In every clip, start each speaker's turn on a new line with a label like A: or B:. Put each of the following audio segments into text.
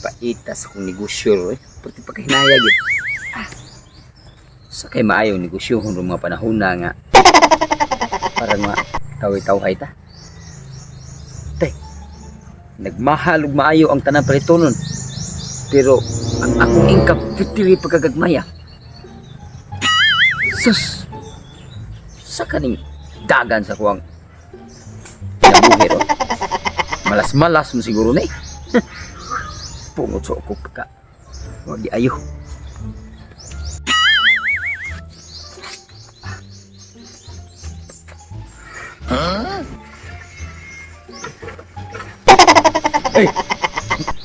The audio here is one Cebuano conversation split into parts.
A: Paita sa kong negosyo eh. Pati pagkahinaya gid. Ah. Sa kay maayo negosyo hun mga panahon na nga. Para nga tawi-tawhay ta. Tay. Nagmahal ug maayo ang tanan palitonon. Pero ang akong income putili pagkagagmaya. Sus. Sa kaning dagan sa kuwang kinabuhi ron. Malas-malas mo siguro na eh. Pungot sa ako pagka. Wag di ayo.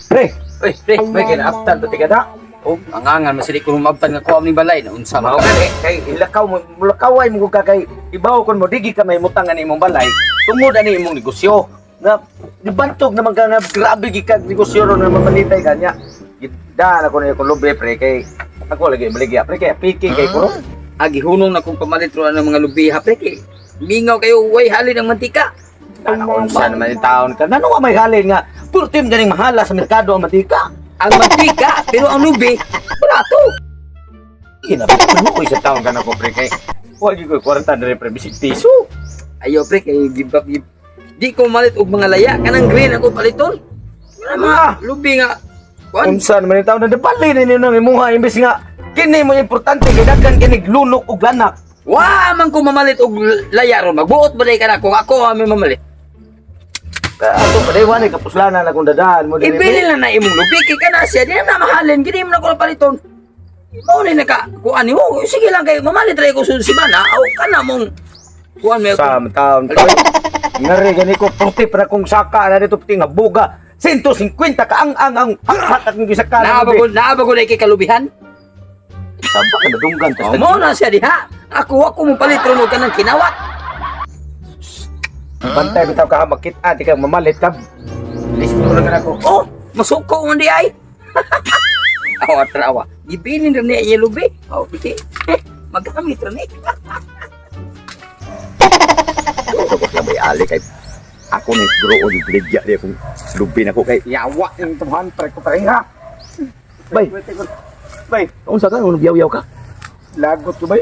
B: Pre,
A: Uy, pre,
B: may kinaaptan to tigada.
A: Oh, angangan masili ko rumabtan nga kuha ni balay na unsa
B: Mao
A: man ka.
B: gani kay ilakaw mo mulakaway mo ka kay ibaw kon mo digi ka may mutang ani imong balay tungod ani imong negosyo. Nga gibantog naman ka nga grabe gi kag negosyo ron nga mapalitay kanya. Gidaan ako na akong lubi pre kay ako lagi baligya pre kay piki kay ko.
A: Agi hunong na kong pamalit ron ang mga lubiha pre kay mingaw kayo way halin ang mantika.
B: Unsa naman yung taon ka. Nano nga may halin nga puro team ganing mahala sa merkado ang mantika.
A: Ang mantika pero ang lubi barato.
B: Ina ko sa taon ka na ko pre kay wa gyud ko kwarta diri pre bisig piso.
A: Ayo pre kay give up give. Di ko malit og mga laya kanang green ako paliton. Nga mga lubi nga kuan.
B: Unsa naman yung taon na dapali na ninyo ng imuha imbes nga kini mo importante kay daghan kinig lunok ug lanak.
A: Wa man ko mamalit og laya ron. Magbuot ba day ka na kung ako ang may mamalit?
B: Ato pa day wala kapuslanan akong dadaan mo diri.
A: Ibili lang na imong lubi kay kana siya di na mahalin gini mo na ko paliton. Mao ni naka kuan nimo. Sige lang kay mamalit ra ko sa simana aw kana mong kuan may
B: sa taon to. Ngari gani ko puti para kong saka na dito puti nga buga. 150 ka ang hakhat akong gisaka.
A: Naa ba ko kay kalubihan?
B: Saba ka nadunggan tas.
A: Oh, mao na siya diha. Ako wa ko mo palit ron og kanang kinawat.
B: Bantay bitaw ka makita di ka mamalit ka. Listo lang na ako.
A: Oh, masuko man di ay. Awa trawa. Gibilin ra niya iya lubi. Oh, di. Magamit ra ni.
C: Tapos na may ali kay ako ni siguro o yung bligya di akong lubi na ko kay
B: Yawa yung tuhan pre ko pareha.
C: Bay.
B: Bay,
C: Unsa ka nung yaw-yaw ka?
B: lagot ko bay.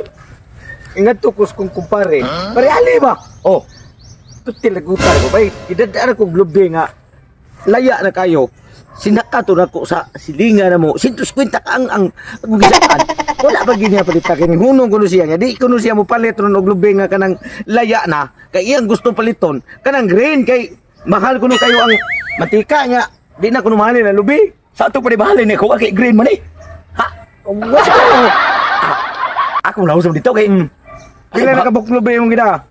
B: Ingat to kus kong kumpare. Pare ali ba?
C: Oh,
B: Tuti lagutan ko bay. Idadaan ko lubi nga laya na kayo. Sinaka to nako sa silingan na mo. 150 ka ang ang gisakan. Wala pa gid niya palita kini hunong kuno siya nga di kuno siya mo palit ron og lubi nga kanang laya na kay iyang gusto paliton kanang green kay mahal kuno kayo ang mantika niya. Di na kuno mahalin ang lubi.
C: Sa ato pa di bahalin ako kay green man eh. Ha?
B: Wala ko.
C: Ako na usap dito kay
B: Pila na kabuk lubi imong gida?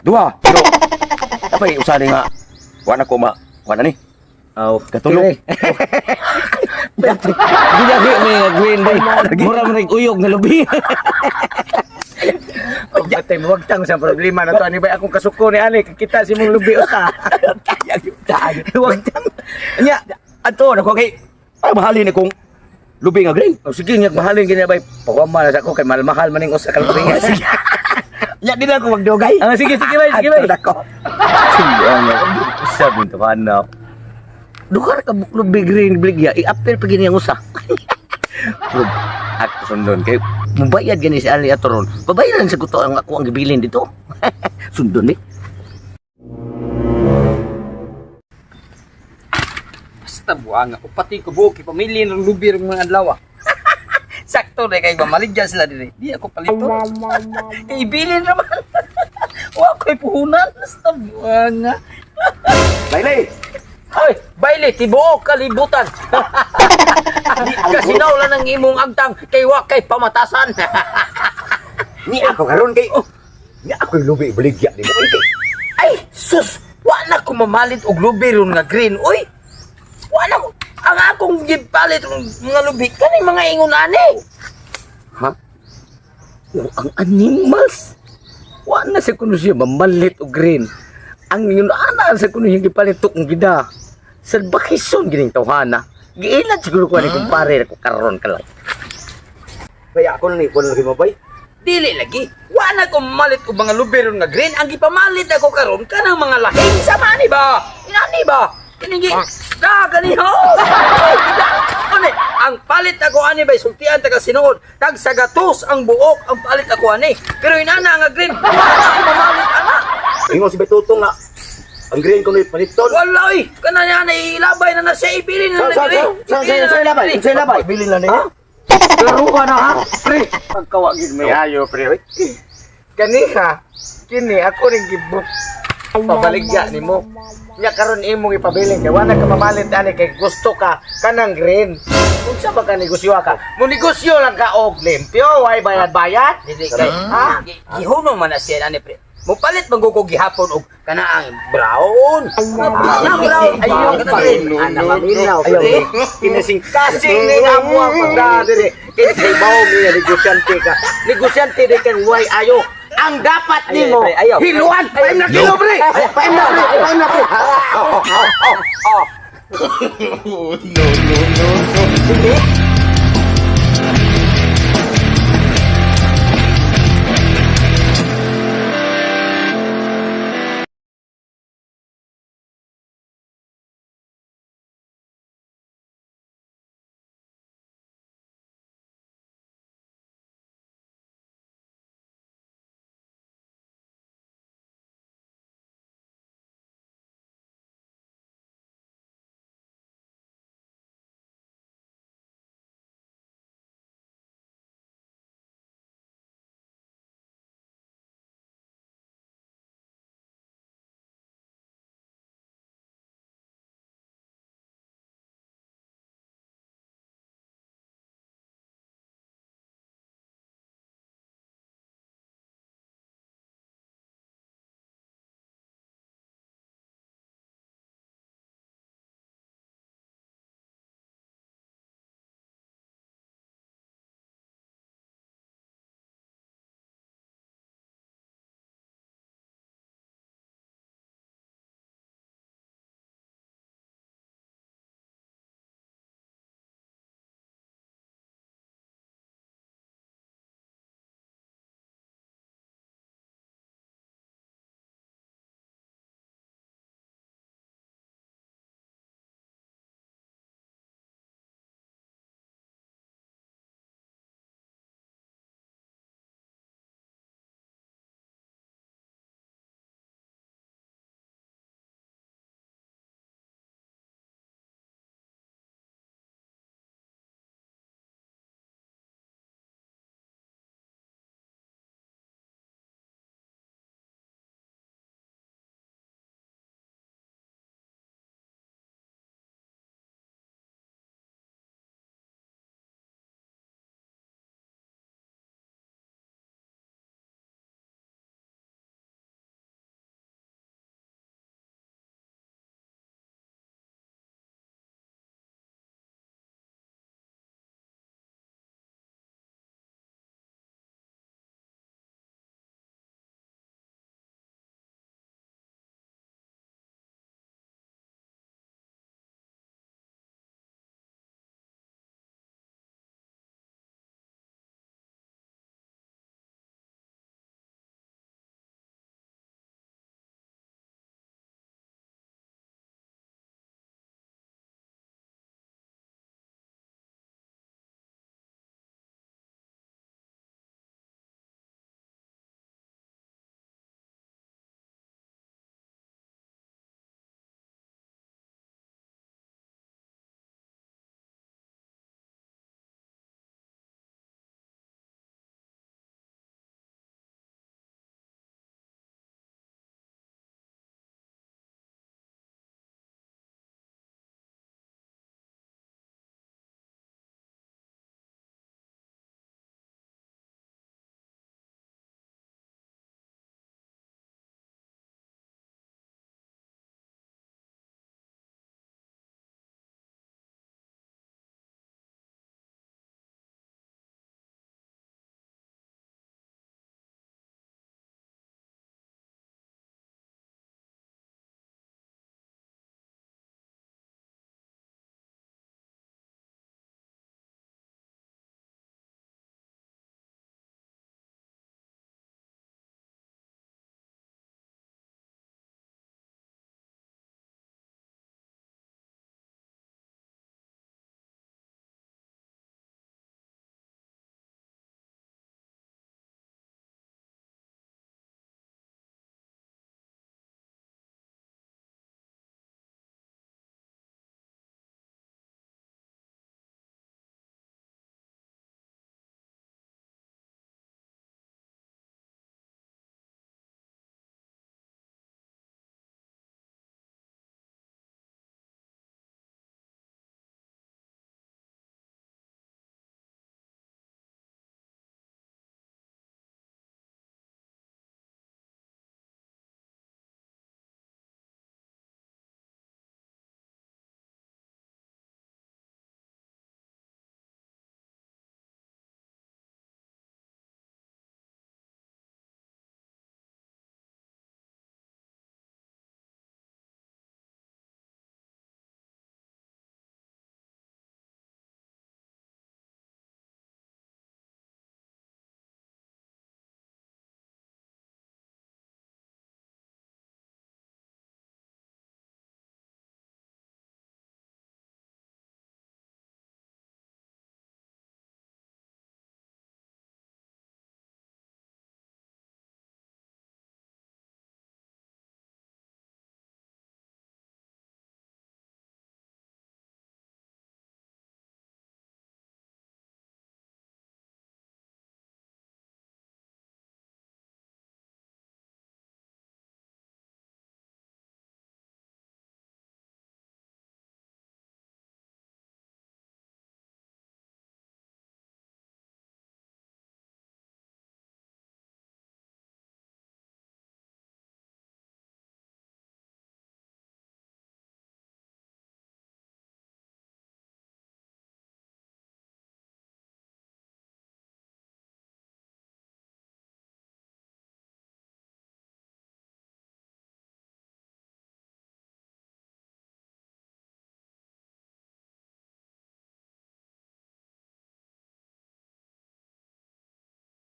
C: Duha. Pero tapay usa ni nga wa na ko ma wa na ni.
B: Aw,
C: Katulog.
B: Gidagi may nga green bay. Mura mo rin uyog nga lubi. Patay mo wag tang sa problema na to ani bay akong kasuko ni Ali kita si mong lubi usa. Wag tang.
C: Nya ato na ko kay ay mahalin akong lubi nga green.
B: Oh, sige nya mahalin gini bay. Pagwama na sa ako kay mahal-mahal man ning usa ka lubi nga. Sige.
C: Nya di na ako magdugay.
B: Ah, sige sige bay, sige bay.
C: Ato na ko. Sige nga. Usab nito hanap.
B: Duha ra ka buk lubi green bligya, i-appeal pa gini ang usa.
C: Pero at sundon kay
B: Mubayad gani si Ali ato ron. Babayaran sa kuto ang ako ang gibilin dito.
C: Sundon ni.
A: Basta buanga ko pati ko buok pamilya ng lubi ng mga adlaw. Ah. Sakto re kay mamaligya sila dire. Di ako palito. Kay ibilin ra man. Wa ko'y puhunan. Basta buanga.
C: Laylay.
A: Oy, baile tibuok kalibutan. Kasinaw lang ang imong agtang kay wa kay pamatasan.
C: Ni ako karon kay oh. Ni ako yung lubi baligya ni mo kay.
A: Ay, sus, wa na ko mamalit og lubi ron nga green. Uy, wa na ko. Ang akong gipalit ron nga lubi kaning mga ingon ani.
B: Ha? Oh, ang animals. Wa na sa kuno siya mamalit og green. Ang yun ana sa kuno yung gipalit kong gida. Salbakison gining tawhana. Giilan siguro ko ani kumpare ko karon ka lang.
C: Kaya ako na ni kuno lagi mabay.
A: Dili lagi. Wa na ko mamalit og mga lubi ron nga green. Ang gipamalit ako karon kanang mga lahing sama ani ba? Inani ba? Kining gi Da ganiho. Ano, ang palit ako ani bay sultian taga sinuod, tag sagatos ang buok ang palit ako ani. Pero inana nga green, wala ako mamalit ana.
C: Ingon si Betutong nga ang green ko ni paliton.
A: Wala oy, kana niya na ilabay na na siya ipili na
B: Sa
A: na
B: sa sa sa sa labay, sa labay.
C: Bili na niya.
B: Laro ka na ha, pre. Pagkawagin mo.
D: Ayo, pre. Oy. Kaniha, kini ako ning gibuk. Pabaligya nimo. Nya karon imong ipabilin kay wala ka mamalit ani kay gusto ka kanang green. Unsa ba ka negosyo ka? Mo negosyo lang ka og limpyo, way bayad-bayad.
A: Dili kay
D: Ha?
A: Gihunong man na siya ani pre. Mupalit man ko gihapon og kanaang brown. Na brown.
D: Ayaw
A: Kana
D: pa
A: green.
D: Ana maminaw
B: Ayaw.
D: pre. Kinisingkasing ni amo ang pagdadiri. Kay bawo mi nga negosyante ka. Negosyante di kang way ayo. Ang dapat
A: Ayaw,
D: nimo
A: pre, ayaw.
D: hiluan.
B: Paim na kilo, pre. Paim na, pre. Paim na, pre.
A: Oh.
C: No, no, no, no.